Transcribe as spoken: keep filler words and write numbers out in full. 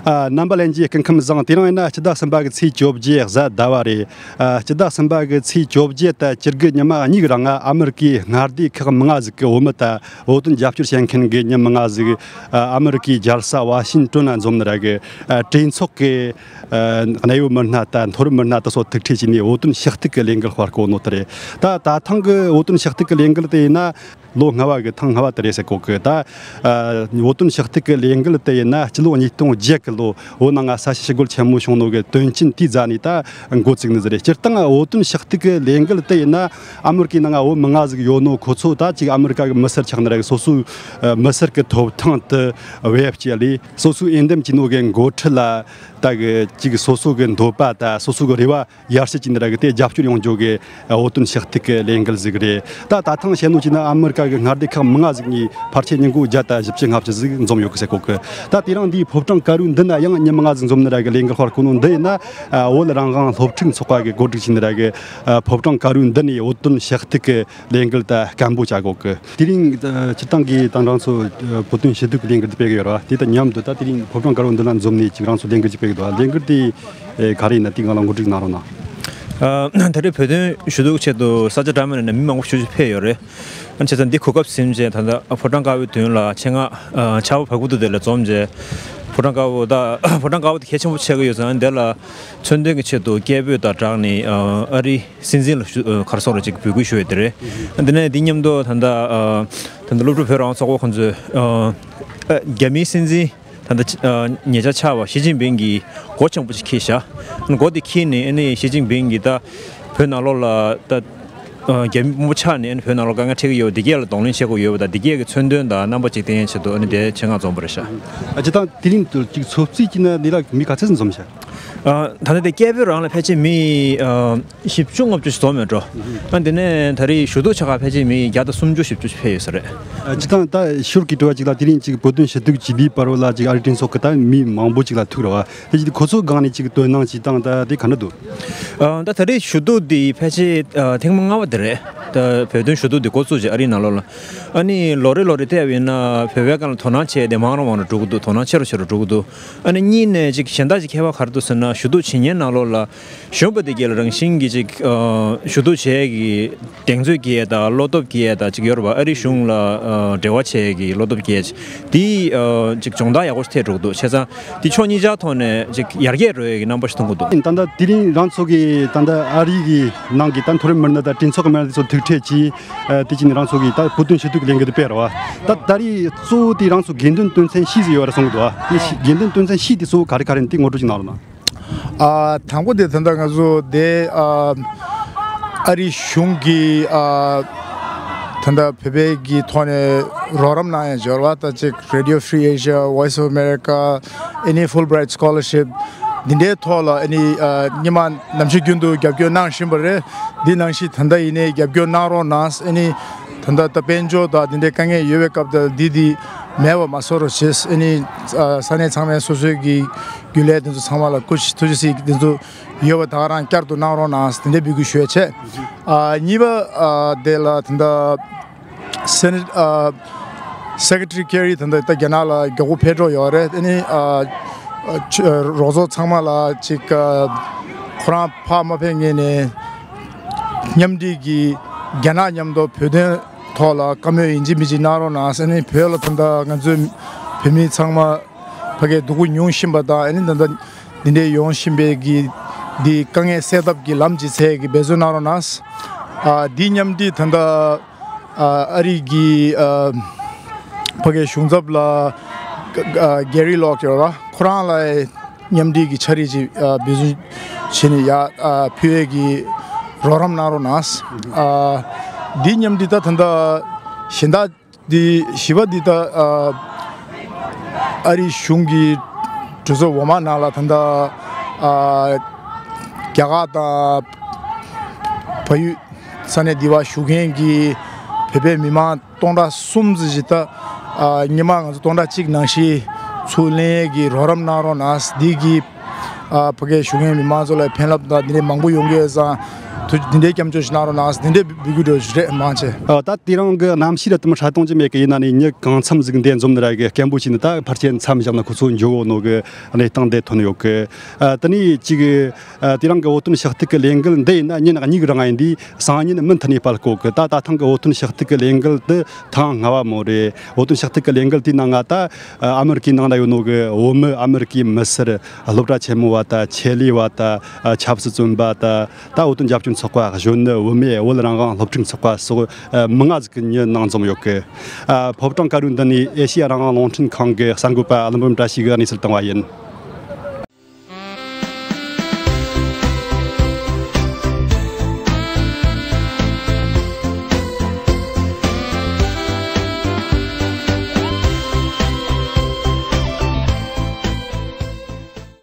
ཨ། རྣམ་པ་ལྷན་རྒྱས་སྐུ་ཁམས་བཟང་། དེ་རིང་ཡིན་ན་སྤྱི་ཟླ་གསུམ་པ་གི་ཚེས་བཅོ་བརྒྱད་གཟའ་ཟླ་བ་རེད། ཨ། སྤྱི་ཟླ་གསུམ་པ་གི་ཚེས་བཅོ་བརྒྱད་དང་བཅུ་དགུ་ཉི་མ་གཉིས་ཀྱི་རིང་ང་ཨ་མི་རི་ཀའི་མངའ་སྡེ་ཁག་མང་ང་ཟིག་གི་བོད་མི་དང་བོད་དོན་རྒྱབ་སྐྱོར་བྱེད་མཁན་གྱི་མི་མང་ང་ཟིག་ཨ། ཨ་མི་རི་ཀའི་རྒྱལ་ས་ཝ་ཤིང་ཏོན་ན་འཛོམས་ནི་ར་གི་ཨ། གྲོས་ཚོགས་ཀྱི་ཨ། གནད་ཡོད་མི་སྣ་དང་མཐོ་རིམ་མི་སྣ་དེ་ཚོ་ཐུག་འཕྲད་བྱས་ནས་བོད་དོན་ཞུ་གཏུག་གི་ལས་འགུལ་སྤེལ་གོ་ནོ་དེ་རེད། ད་ད་ཐེངས་ཀྱི་བོད་དོན་ཞུ་གཏུག་གི་ལས་འགུལ་དེ་ཡིན་ན། ལོ་ལྔ་བ་གི་ཐེངས་ལྔ་བ་དེ་རེད་ཟེར་གོ་གི། ད་ཨ། བོད་དོན་ཞུ་གཏུག་གི་ལས་འགུལ་དེ་ཡིན་ན་སྤྱི་ལོ་ཉིས་སྟོང་བརྒྱད་གི་ལོ་བོད་ནང་ང་ས་བྱི་ཞི་རྒོལ་ཆེན་མོ་བྱུང་ནོ་གི་དོན་རྐྱེན་དེའི་རྗེས་ནས་ད་འགོ་བཙུགས་ནི་ཟིག་རེད། སྤྱིར་བཏང་བོད་དོན་ཞུ་གཏུག་གི་ལས་འགུལ་དེ་ཡིན་ན་ཨ་མི་རི་ཀའི་ནང་ང་བོད་མི་མང་ང་ཟིག་ཡོད་ནོ་ཁོ་ཚོ་ད་ཅིག་ཨ་མི་རི་ཀ་གི་མི་སེར་ཆགས་ནི་ར་གི་སོ་སོའི་ཨ། མི་སེར་གི་ཐོབ་ཐང་དེ་བེད་སྤྱད་ལས་སོ་སོའི་འོས་འདེམས་བྱས་ནོ་གི་འགོ་ཁྲིད་ལ་ད་གི་ཅིག་སོ་སོ་གི་འདོད་པ་ད་སོ་སོ་གི་རེ་བ་ཡར་ཞུ་བྱས་ནི་ར་གི་དེ་རྒྱབ་སྐྱོར་ཡོང་རྒྱུ་གི་བོད་དོན་ཞུ་གཏུག་གི་ལས་འགུལ་ཟིག་རེད། ད་ད་ཐེངས་བཤད་ནོ་བྱས་ན་ཨ་མི་རི་ཀ་གི་མངའ་སྡེ་ཁག་མང་ང་ཟིག་ནས་ཕལ་ཆེར་མི་མང་པོ་བརྒྱ་དང་བཞི་བཅུ་ལྔ་བཅུ་ཟིག་འཛོམས་ཡོད་གི་ཟེར་གོ་གི། ད་དེ་རིང་འདིའི་ཕོ་བྲང་དཀར་པོའི་མདུན་ན་ཡང་མི་མང་ང་ཟིག་འཛོམས་ནི་ར་གི་ལས་འགུལ་སྤེལ་གོ་ནོ་འདི་ཡིན་ན་ཨ། བོད་རང་དབང་སློབ་ཕྲུག་ཚོགས་པ་གི་གོ་སྒྲིག་བྱས་ནི་ར་གི་ཨ། ཕོ་བྲང་དཀར་པོའི་མདུན་ནས་བོད་དོན་ཞུ་གཏུག་གི་ལས་འགུལ་ད་སྐད་འབོད་བྱ་གོ་གི། དེ་རིང་ཨ། སྤྱིར་བཏང་གི་ད་རང་ཚོ་ཨ། བོད་དོན་ཞུ་གཏུག་གི་ལས་འགུལ་འདི་སྤེལ་གི་ཡོད་ར། དེ་དང་མཉམ་དུ་ད་དེ་རིང་ཕོ་བྲང་དཀར་པོའི་མདུན་ལ་འཛོམས་ནས་ཅིག་རང་ཚོ་ལས་འགུལ་ཅིག་སྤེལ་གི་འདུག་ལས་འགུལ་དེ་ཨེ། ག་རེ་ཡིན་ན་དེ་ང་ལ་གོ་སྒྲིག་གནང་རོགས་གནང་། ཨ། ད་རེས་བོད་དོན་ཞུ་གཏུག་ཆེད་དུ་ས་ཆ་འདྲ་མིན་ནས་མི་མང་པོ་ཞེ་པོ་ཅིག་ཕེབས་ཡོད་རེད། ཨ་ནི་བྱས་ཙང་འདི་གོ་སྐབས་ཟིན་རྗེས་ད་ལྟ་ཕོ་བྲང་དཀར་པོའི་མདུན་ལ་ཆེད་མངགས་ཨ། ཕྱག་དཔེ་བར་སྐོར་དུ་དེ་ལ་འཛོམས་རྗེས་ཕོ་བྲང་དཀར་པོ་ད་ཕོ་བྲང་དཀར་པོ་དེ་གལ་ཆེན་པོ་ཆགས་ཀྱི་ཡོད་ཙང་འདི་ལ་མཚོན་དོན་གྱི་ཆེད་དུ་སྐད་འབོད་དང་སྦྲགས་ནས་ཨ། ཨ་རིའི་སྲིད་འཛིན་ལ་ཞུ། ཨ། ག་རེ་ཟེར་དགོས་རེད། ཅིག་འབོད་སྐུལ་ཞུ་ཡས་དེ་རེད། ཨ། འདི་ནས་འདི་མཉམ་དུ་ད་ལྟ་ཨ། ད་ལྟ་སློབ་ཕྲུག་བོད་རང་དབང་ཚོགས་པ་ཁོང་ཚོས་ཨ། ཨ། རྒྱ་མིའི་སྲིད་འཛིན་ད་ལྟ་ཨ། ཉེ་ཆར་ཆགས་པ་ཞི་ཅིན་ཕིང་གིས་སྒོ་ཆེན་པོ་ཞིག་ཕྱེས་ཤག་སྒོ་དེ་ཕྱེས་ནས་ཨ་ནི་ཞི་ཅིན་ཕིང་གིས་ད་བོད་ནང་ལོགས་ལ་ད་ཨ། རྒྱ་མི་དཔོན་པོ་ཆགས་ནས་ཨ་ནི་བོད་ནང་ལོགས་དཀའ་ངལ་འཕྲད་ཀྱི་ཡོད། འདི་གས་ལ་གདོང་ལེན་བྱེད་དགོས་ཡོད་པ་དང་འདི་གས་ཀྱི་མཚོན་དོན་དང་རྣམ་པ་ཅིག་བསྟན་ཡས་ཆེད་དུ་ཨ་ནི་དེ་ཆེད་མངགས་འཛོམས་པ་རེད་ཤག་ཨ། སྤྱིར་བཏང་དེ་རིང་དུ་ཅིག་འཚོ་རྩིས་ཀྱི་ན་འདི་ལ་མི་ག་ཚོད་འཛོམས་ཤག་ཨ། ད་ལྟ་དེ་སྐད་འབོད་རང་ལ་ཕལ་ཆེར་མི་ཨ། བཞི་བཅུ་ལྔ་བཅུ་ཞིག་འཛོམས་ཡོད་འགྲོ། ཨ། དེ་ནས་ད་རེས་ཞུ་གཏུག་བྱེད་ག་ཕལ་ཆེར་མི་བརྒྱ་དང་སུམ་ཅུ་བཞི་བཅུ་ཞིག་ཕེབས་ཡོད་ས་རེད། ཨ། སྤྱིར་བཏང་ད་ཞོར་གྱི་དྲི་བ་ཅིག་ལ་དེ་རིང་ཅིག་བོད་དོན་ཞུ་གཏུག་བྱེད་དུས་བར་བ་ལ་ཅིག་ཨ་རིའི་གྲོས་ཚོགས་ཀྱི་ད་མི་མང་པོ་ཅིག་ལ་ཐུག་རེད་བ། དེ་ཅིག་ཁོ་ཚོའི་སྒང་ནས་ཅིག་དོ་སྣང་ཅིག་དང་ད་དེ་ག་འདྲ་འདུག་ཨ། ད་ད་རེས་ཞུ་གཏུག་འདི་ཕལ་ཆེར་ཨ། ཐེངས་མ་ལྔ་པ་དེ་རེད། ད་བོད་དོན་ཞུ་གཏུག་འདི་འགོ་བཙུགས་རྗེས་ཨ་རིའི་ནང་ལོགས་ལ། ཨ་ནི་ལོ་རེ་ལོ་རེ་བལྟས་པ་ཡིན་ན་བོད་པའི་སྒང་ལ་དོ་སྣང་བྱས་ཏེ་མང་རུ་མང་རུ་འགྲོ་གི་འདུག་དོ་སྣང་ཆེ་རུ་ཆེ་རུ་འགྲོ་གི་འདུག་ཨ་ནི་གཉིས་ནས་ཅིག་གཞན་དག་ཅིག་ཁྱད་པར་ག་རེ་འདུག་ཟེར་ན་ཞུ་གཏུག་བྱེད་མཁན་ནང་ལོགས་ལ་གཞོན་པ་དེ་གས་ལ་རང་བཞིན་གྱིས་ཅིག་ཨ། ཞུ་གཏུག་བྱེད་ཀྱི་གདེང་ཚོད་སྐྱེ་ཡས་དང་བློ་སྟོབས་སྐྱེ་ཡས་དང་ཅིག་ཡོད་རེད་བ། ཨ་རིའི་གཞུང་ལ་ཨ། འབྲེལ་བ་བྱེད་ཀྱི་བློ་སྟོབས་སྐྱེ་ཡས་དེ་ཨ། ཅིག་སྦྱོང་བརྡར་ཡག་པོ་ཞིག་ཐེབས་འགྲོ་གི་འདུག་བྱས་ཙང་དེ་ཕྱོགས་གཉིས་ཆ་ཐོག་ནས་ཅིག་ཡར་རྒྱས་འགྲོ་ཡས་ཀྱི་རྣམ་པ་ཞིག་མཐོང་གི་འདུག་ད་ལྟ་དེ་རིང་རང་ཚོ་གི་ད་ལྟ་ཨ་རི་གི་ནང་གི་ད་མཐོ་རིམ་མི་སྣ་དང་གྲོས་ཚོགས་ཀྱི་མི་སྣ་དེ་ཚོ་ཐུག་འཕྲད་ཀྱིས་ཨ། དེ་བྱས་ནས་རང་ཚོ་གི་ད་བོད་དོན་ཞུ་གཏུག་གི་ལས་འགུལ་དེ་སྤེལ་རེད་བ། ད་ད་རེས་གཙོ་བོ་དེ་རང་ཚོ་དགོས་འདུན་དོན་ཚན་བཞི་ཟིག་ཡོད་རེད་གསུང་གི་འདུག་བ། དེ་བཞི་དགོས་འདུན་དོན་ཚན་བཞི་དེ་གཙོ་བོ་ག་རེ་ག་རེ་ཡིན་དེ་ངོ་སྤྲོད་ཅིག་གནང་རོགས་གནང་། ཨ། དང་པོ་དེ་ད་ལྟ་ང་ཚོ་དེ་ཨ། ཨ་རིའི་གཞུང་གིས་ཨ། ད་ལྟ་བོད་པའི་གི་ཐོག་ནས་རོགས་རམ་གནང་ཡས་འབྱོར་བ་ད་ཅིག་Radio Free Asia, Voice of America, ཨ་ནི་Fulbright Scholarship འདི་འདྲའི་ཐོག་ལ་ཨ་ནི་ཨ། སྔོན་མ་ནམ་ཞིག་རྒྱུན་དུ་རྒྱབ་སྐྱོར་གནང་བཞིན་པ་རེད། འདི་ནང་བཞིན་ད་ལྟ་ཡིན་ནའི་རྒྱབ་སྐྱོར་གནང་རོགས་གནང་། ཨ་ནི་ད་ལྟ་ད་དཔལ་འབྱོར་དང་འདི་འདྲའི་དཀའ་ངལ་ཡོད་པའི་སྐབས་དེར་འདི་འདི་མེད་པ་མ་བཟོ་རོགས་བྱེད། ཨ་ནི་ཨ། ས་གནས་ཚང་མས་སོ་སོའི་གི་རྒྱུན་ལས་དེ་ཚོ་ཚང་མ་ལ་སྐུ་མཁྱེན་ཐུགས་རྗེ་གཟིགས་དེ་ཚོ་ཡོད་པ་ད་ག་རང་བསྐྱར་དུ་གནང་རོགས་གནང་ཟེར་དེ་འདྲའི་འབོད་སྐུལ་ཞུ་ཡས་བྱས། ཨ། གཉིས་པ་ཨ། དེ་ལ་ད་ལྟ་Senate ཨ། Secretary Kerry ད་ལྟ་ད་རྒྱ་ནག་ལ་མགྱོགས་པོ་ཕེབས་འགྲོ་ཡོད་རེད། ཨ་ནི་ཨ། ཆ་རོགས་ཚོགས་ཚང་མ་ལ་ཅིག་ཨ། ཁོ་རང་ཕར་མ་ཕེབས་སྔོན་ནས་མཉམ་འབྲེལ་གྱིས་རྒྱ་ནག་མཉམ་དུ་བོད་དོན་ཐོག་ལ་བཀའ་མོལ་ཡིན་གཅིག་མིན་གཅིག་གནང་རོགས་གནང་ཟེར། ཨ་ནི་བོད་ལ་ད་ལྟ་ང་ཚོའི་བོད་མི་ཚང་མ་ཕ་གིར་སྡུག་པོ་མྱོང་བཞིན་པ་དང་། ཨ་ནི་ད་ལྟ་འདི་འདྲའི་ཡོང་བཞིན་པའི་གི་འདི་དཀའ་ངལ་སེལ་ཐབས་ཀྱི་ལམ་ཅིག་འཚོལ་གྱི་འབད་བརྩོན་གནང་རོགས་གནང་། ཨ། འདི་མཉམ་འབྲེལ་ད་ལྟ་ཨ། ཨ་རི་གི་ཨ། ཕ་གིའི་གཞུང་ཚབ་ལ་ཨ། Gary Locke ཡོད་ར། ཁོ་རང་ལ་མཉམ་འབྲེལ་གྱི་ཕྱག་བྲིས་ཅིག་ཨ། འབད་བརྩོན་བྱས་ནས་ཡར་ཨ། ཕུལ་ཡས་ཀྱི་རོགས་རམ་གནང་རོགས་གནང་། ཨ། འདི་མཉམ་འབྲེལ་ད་ད་ལྟ་གཞན་དག་འདི་བཞི་པ་འདི་ད་ཨ། ཨ་རིའི་གཞུང་གི་གྲོས་ཚོགས་འོག་མ་ནང་ལ་ད་ལྟ་ཨ། རྒྱ་གར་དང་བལ་ཡུལ་ས་གནས་འདི་བ་བཞུགས་མཁན་གྱི་བོད་པའི་མི་མང་སྟོང་ཕྲག་གསུམ་ཙམ་ཞིག་ད་ཨ། སྔོན་མ་ང་ཚོ་སྟོང་ཕྲག་གཅིག་ནང་བཞིན་ཚུར་ལེན་ཡས་ཀྱི་རོགས་རམ་གནང་རོགས་གནང་། འདི་གི་ཨ། ཕ་གིའི་བཞུགས་མཁན་མི་མང་ཚོ་ལ་ཕན་རླབས་དང་འདི་འདྲའི་མང་པོ་ཡོང་གི་ཡོད་ཙང་ ཐུགས་འདི་འདྲའི་སྐྱབས་བཅོལ་ཞིག་གནང་རོགས་གནང་ཟེར་འདི་འདྲའི་འབོད་སྐུལ་འགྲོ་རྒྱུ་རེད། མང་ཆེ། ཨ། ད་དེ་རིང་གི་གནམ་གཤིས་ར་དུ་མ་ཧྲ་ཏོང་ཅི་མེད་གི། ཡིན་ན་ནི་མྱི་གང་འཚམ་ཟིག་འདི་འཛོམས་ནི་ར་གི། སྐད་འབོད་བྱས་ནི་ད་ཕལ་ཆེར་མཚམས་བཞག་ན་ཁོ་ཚོ་འགྱོ་གོ་ནོ་གི་གནས་སྟངས་འདི་ཐོན་ཡོད་གི། ཨ། དེ་ནས་ཅིག་ཨ། དེ་རིང་གི་བོད་དོན་ཞུ་གཏུག་གི་ལས་འགུལ་འདི་ཡིན་ན་ཉིན་གཉིས་གི་རིང་ཡིན་དུས་སང་ཉིན་མུ་མཐུད་ནས་སྤེལ་གོ་གི། ད་ད་ཐེངས་གི་བོད་དོན་ཞུ་གཏུག་གི་ལས་འགུལ་འདི་ཐེངས་ལྔ་བ་མོ་རེད། བོད་དོན་ཞུ་གཏུག་གི་ལས་འགུལ་དེའི་ནང་ང་ད་ཨ་མེ་རི་ཀའི་ནང་ན་ཡོད་ནོ་གི་བོད་མི། ཨ་མེ་རི་ཀའི་མི་སེར། སློབ་གྲྭ་ཆེན་མོ་བ་དང་ཆེད་ལས་བ་དང་ཆབ་སྲིད་བཙོན་པ་དང་། ད་བོད་དོན་རྒྱབ་སྐྱོར་ཚོགས་པ་གཞོན་ནུ། བུད་མེད། བོད་རང་དབང་སློབ་ཕྲུག་ཚོགས་པ་སོགས་མི་ལྔ་ཟིག་གི་མྱི་ནང་འཛོམས་ཡོད་གི། ཨ། ཕོ་བྲང་དཀར་པོའི་མདུན་ནས་ཨེ་ཤེ་ཡ་རང་དབང་རླུང་འཕྲིན་ཁང་གི་གསར་འགོད་པ་ཀླུ་འབུམ་བཀྲ་ཤིས་ཀྱིས་གནས་ཚུལ་བཏང་བ་ཡིན།